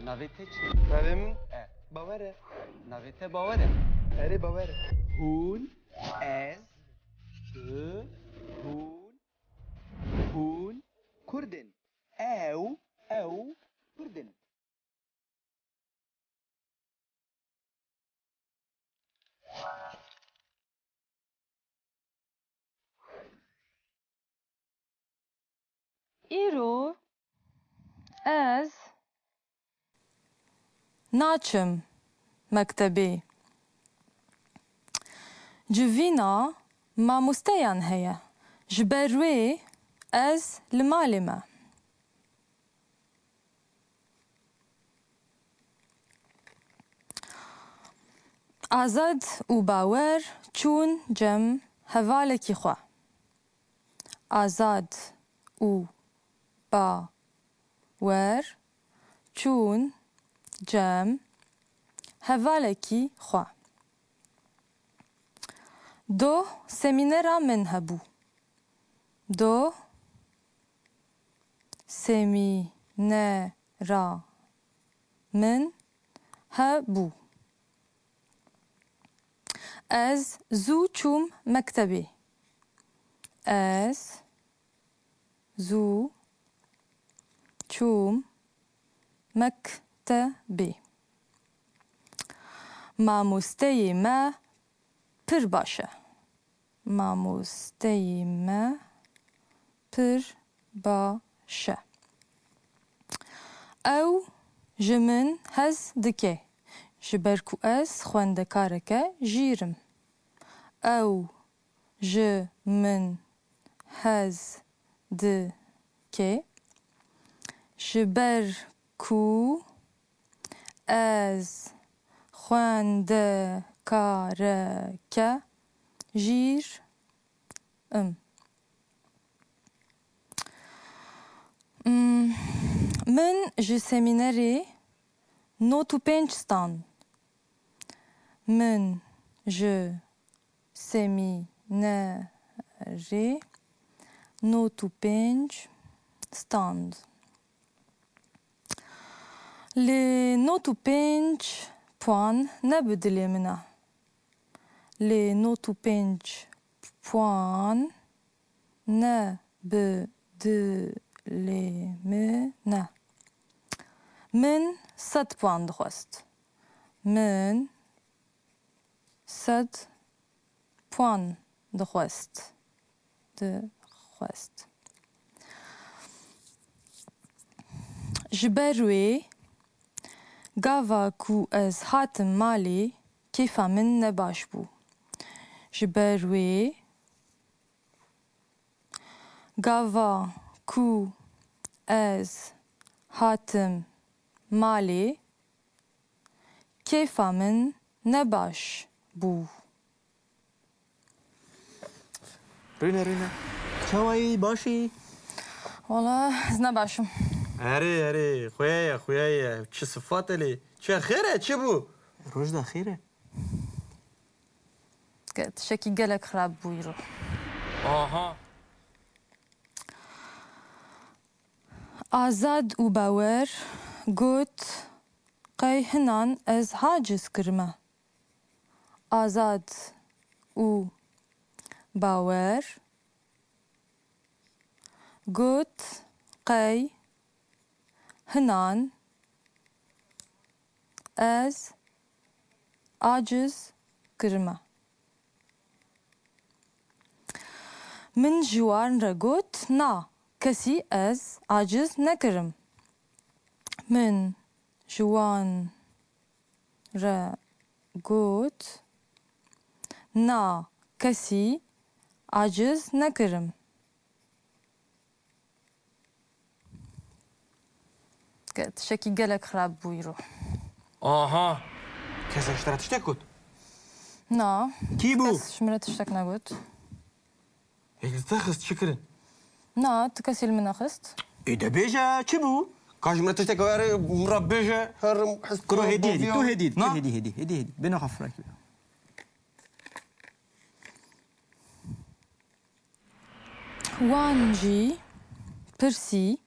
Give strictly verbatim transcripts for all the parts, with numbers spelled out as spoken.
Navê te çi? Navê min E. Bawer e. Navê te Bawer e. Erê, Bawer e. Hûn, ez, tu, hûn, hûn Kurd in. Ew, ew Kurd in. Îro ez naçim mektebê. Civîna mamosteyan heye. Ji ber wê ez li malê me. Azad û Bawer çûn cem hevalekî xwe. Azad û Bawer çûn cem hevalekî xwe. Doh semînera min hebû. Doh semînera min hebû. Ez zû çûm mektebê. Ez zû çûm mektebê. Mamosteyê me pir baş e. Mamosteyê me pir baş e. Ew ji min hez dike, ji ber ku ez xwendekareke jîr im. Ew ji min hez dike, ji ber ku ez xwendekareke jîr im. Hmm, min ji semînerê nod û pênc stand. Min ji semînerê nod û pênc stand. Lê nod û pênc puan ne bi dilê min e. Lê nod û pênc puan ne bi dilê min e. Min sed puan dixwest. Min sed puan dixwest. Dixwest. Ji ber wê gava ku ez hatim malê, kêfa min ne baş bû. Ji ber wê gava ku ez hatim malê, kêfa min ne baş bû. Rûne, rûne. Çawa yî, baş î? Wala, ez ne baş im. Erê, erê, xuya ye, xuya ye. Çi sifat e lê? Çi xêr e, çi bû? Roj da xêr e. Ge-, tiştekî gelek xirab bû îro. Aha. Azad û Bawer got, qey hinan ez haciz kirime. Azad û Bawer got, qey hinan ez aciz kirime. Min ji wan re got, na, kesî ez aciz nekirim. Min ji wan re got, na, kesî aciz nekirim. Ge-, tiştekî gelek xirab bû îro. Aha! Kesek ji te re tiştek got? Na. Kî bû? Kes ji min re tiştek negot. Yek li te xist, çi kirin? Na, tu kesî li min nexist. Ê de bêje, çi bû? Ka ji min re tiştek were, min re bêje, herim, hist Kuro, hêdî, hêdî, tu hêdî, tu Na. hêdî, hêdî, hêdî, hêdî. Bêne xwe firek be. Wan jî pirsî,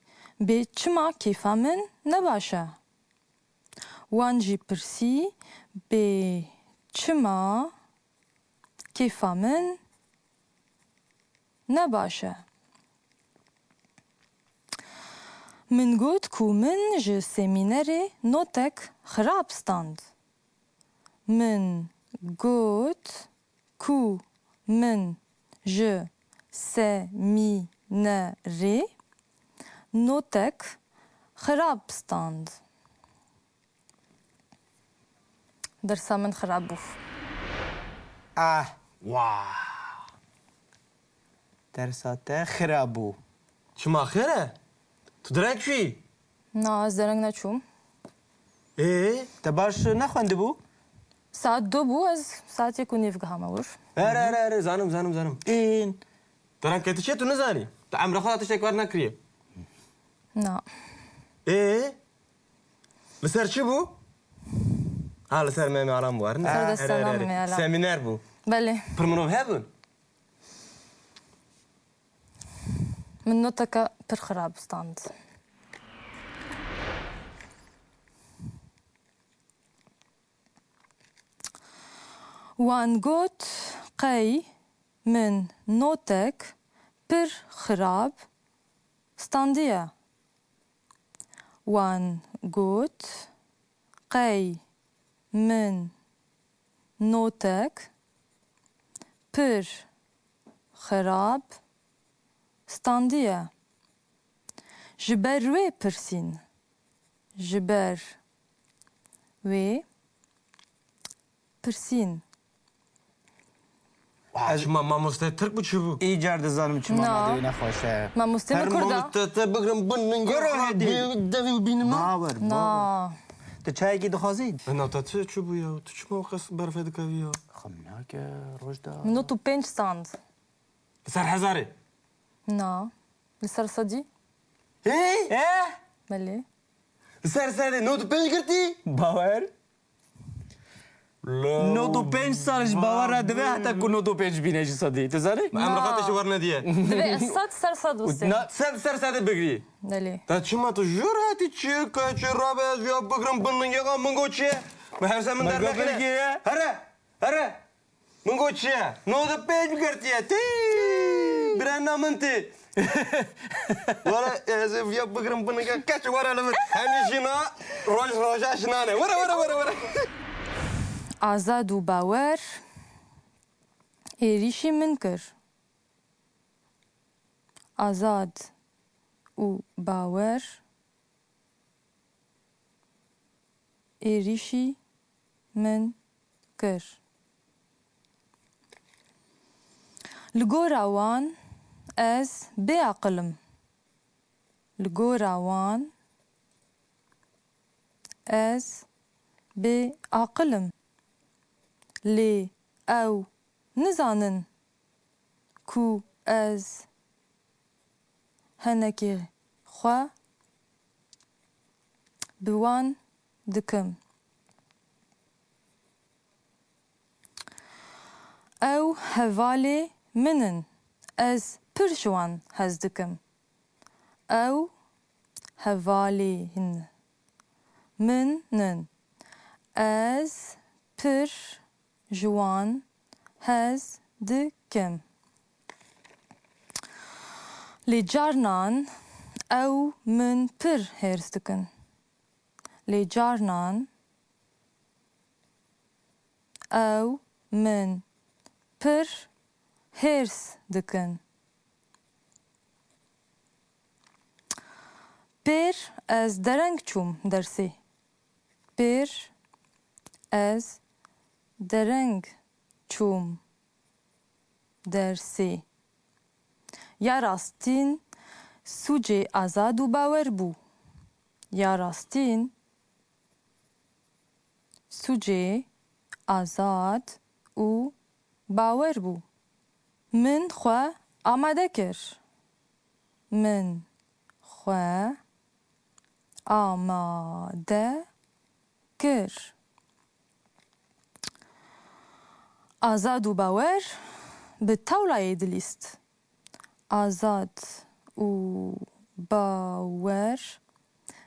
bê çima kêfa min ne baş e? Wan jî pirsî, bê çima kêfa min ne baş e? Min got ku min ji semînerê notek xirab stand. Min got ku min ji semînerê notek xirab stand. Dersa min xirab bû. Ah, wah. Dersa te xirab bû. Çima xêr e? Tu dereng çûyî? Na, ez dereng neçûm. Ê? Te baş nexwendibû? Saet du bû, ez saet yek û nîv gihame wir. Erê, erê, erê, zanim, zanim, zanim. Ên. Dereng ketî çi ye tu nizanî? Tu emra xwe de tiştek wer nekiriye. Na. Ê? Li ser çi bû? Ha, li ser Memê Alam bû, erne? Li ser destana Erê, erê, erê. Memê Alam. Semîner bû. Belê. Pir mirov hebûn? Min noteke pir xirab stand. Wan got, qey min notek pir xirab standiye. Wan got, qey min notek pir xirab standiye. Ji ber wê pirsîn. Ji ber wê pirsîn. Wa, çima mamoste Tirk bû, çi bû? Îcar dizanim çima Na. Madê wî nexweş e. Mamoste Her min Kurd e. Mamoste te bigirim bin min Kurd gera e. Devî û bînim. Bawer, Na. Bawer. Tu çayekî dixwazî? E, na, te çi, çi bû ya? Tu çima o qas berfê dikevî ya? Xem nake, roj da. Min nod û pênc stand. Li ser hezarê? Na. Li ser sedî? Hey! Eh? Belê. Li ser sedê nod û pênc girtî? Bawer. Nod û pênc sal ji bawer re dibe, heta ku nod û pênc bîne ji sedî. Tu zanî? Em Na. Rixate ji wer nediye. Dibe ez sed ser sed wistê. Na. Sed ser sedê bigirî. Belê. Te çima tu jor hatî çi ke çi rabe ez ya bigirim bin lingê min got çi ye? Min her se min Min dernekine. Got bilgiye. Here. Here! Min got çi ye? Nod û pênc girtiye. Tî! Birena min tî! Were ez ê viya bigirim binike keç were li vir. Hemî jina roj roja jinane. Were, were, were, were. Azad û Bawer êrîşî min kir. Azad û Bawer êrîşî min kir. Li gora wan ez bêaqil im. Li gora wan ez bêaqil im. Lê ew nizanin ku ez henekê xwe bi wan dikim. Ew hevalê min in. Ez pir ji wan hez dikim. Ew hevalên min in. Ez pir ji wan hez dikim. Lê carnan ew min pir hêrs dikin. Lê carnan ew min pir hêrs dikin. Pêr ez dereng çûm dersê. Pêr ez dereng çûm dersê. Ya rastîn sûcê Azad û Bawer bû. Ya rastîn sûcê Azad û Bawer bû. Min xwe amade kir. Min xwe amade kir. Azad û Bawer bi tewlayê dilîst. Azad û Bawer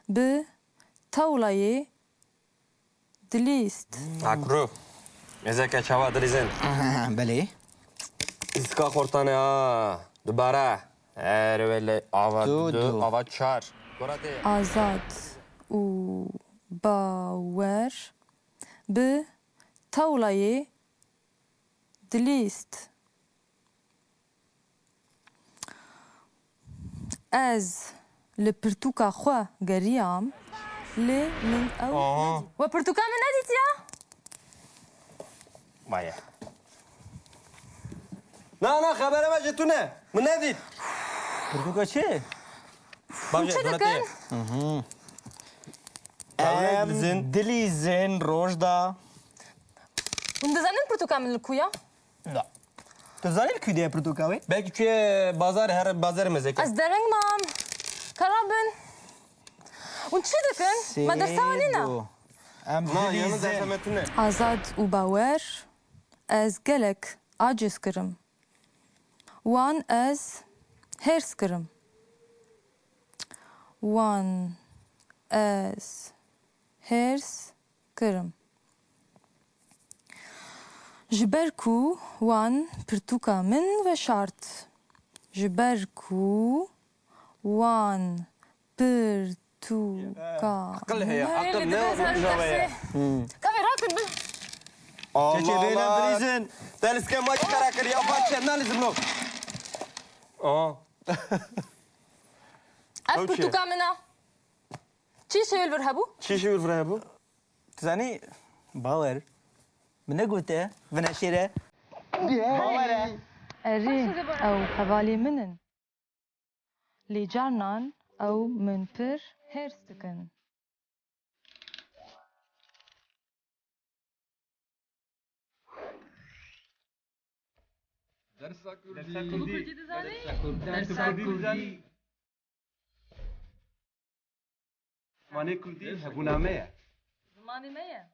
bi tewlayê dilîst. Akru. Mêzeke çawa dilîzin. Belê. Îska xortane ha. Dubare. Her wele ava Du, du, du. Ava çar. Gora tê. Azad û Bawer bi tewlayê dilîst. Ez li pirtûka xwe geriyam, lê min ew Aha. nedît. We pirtûka min nedîtiya? Maye. Na, na, xebere me ji tune. Min nedît. Pirtûka çi? Baş Hûn çi dikin? Hı hı. Em dilîzin. Dilîzin roj da. Hûn dizanin pirtûka min li ku ya? Na. Tu zanî li ku de ye pirtûka wê? Belkî çûye bazarê, her bazarê mezek e. Ez dereng mam. Kara bin. Hûn çi dikin? Me dersa anîna. Sêdo. Em Na, yanî dilîzin. Dersa me tune. Azad û Bawer, ez gelek aciz kirim. Wan ez hêrs kirim. Wan ez hêrs kirim. Ji ber ku wan pirtûka min veşart. Ji ber ku wan pirtûka Aqil heye, min aqil ne wek wî heye. Kavê rakin bin. Allah Keçê bêle Allah. Bilîzin. Te li skem maçî qera kir ya, parçe nalizim lo. Aa. Ev Ew çi? Pirtûka min a. Çi şewil vir hebû? Çi şewil vir hebû? Tu zanî, Bawer. Min negote, vine şêre. Bawer e. Erê, ew hevalê min in. Lê carnan ew min pir hêrs dikin. Dersa Kurdî. Dersa Kurdî. Dersa Kurdî. Dersa Kurdî. Zimanê Kurdî hebûna me ye. Zimanê me ye.